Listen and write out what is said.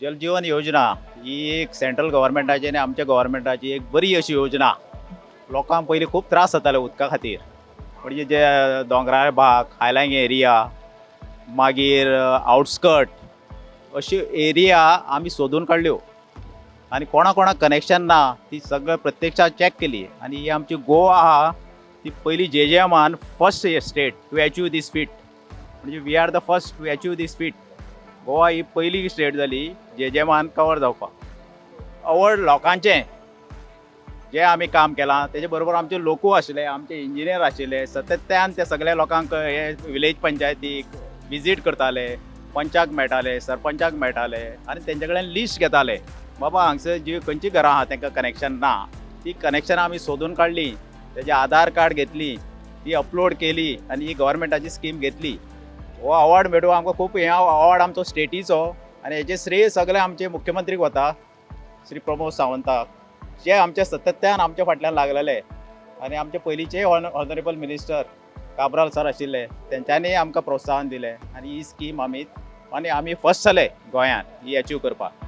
जल जीवन योजना ही एक सेंट्रल गव्हर्मेंटाची आनी आमच्या गव्हर्मेंटाची एक बरी अशी योजना. लोकांक पयलीं खूब त्रास जाताले उदका खातीर. म्हणजे जे दोंगराळ भाग, हायलायंग एरिया, मागीर आउटस्कर्ट अश्यो एरिया आमी सोदून काडल्यो आनी कोणा कोणाक कनेक्शन ना ती सगळें प्रत्यक्षात चॅक केली. आनी ही आमची गोवा आहा ती पयली जे जे एमान first state to achieve this feat. म्हणजे we are the first to achieve this feat. Goa ही पयली स्टेट जाली जे जे एमान कवर जावपाक. अवॉर्ड लोकांचें जें आमी काम केलां तेजे बरोबर आमचे लोकूय आशिल्ले, आमचे इंजिनियर आशिल्ले, सातत्यान ते सगल्या लोकांक हे विलेज पंचायतीक विजीट करताले, पंचाक मेळटाले, सरपंचाक मेळटाले आनी तेंचे कडेन लिस्ट घेताले, बाबा हांगसर जी खंयची घरां आहा तांकां कनेक्शन ना. ती कनेक्शनां आमी सोदून काडली, तेजे आधार कार्ड घेतली, ती अपलोड केली आनी ही गव्हर्मेंटाची स्कीम घेतली. हो अवॉर्ड मेळूं आमकां खूब, हे अवॉर्ड आमचो स्टेटीचो आनी हेजें श्रेय सगळें आमचे मुख्यमंत्रीक वता, श्री प्रमोद सावंताक, जे आमच्या सातत्यान आमच्या फाटल्यान लागलेले. आनी आमचे पयलींचे ऑनरेबल मिनिस्टर काब्राल सर आशिल्ले, तेंच्यांनी आमकां प्रोत्साहन दिलें आनी ही स्कीम आमी आनी आमी फर्स्ट जाले गोंयांत ही अचीव करपाक.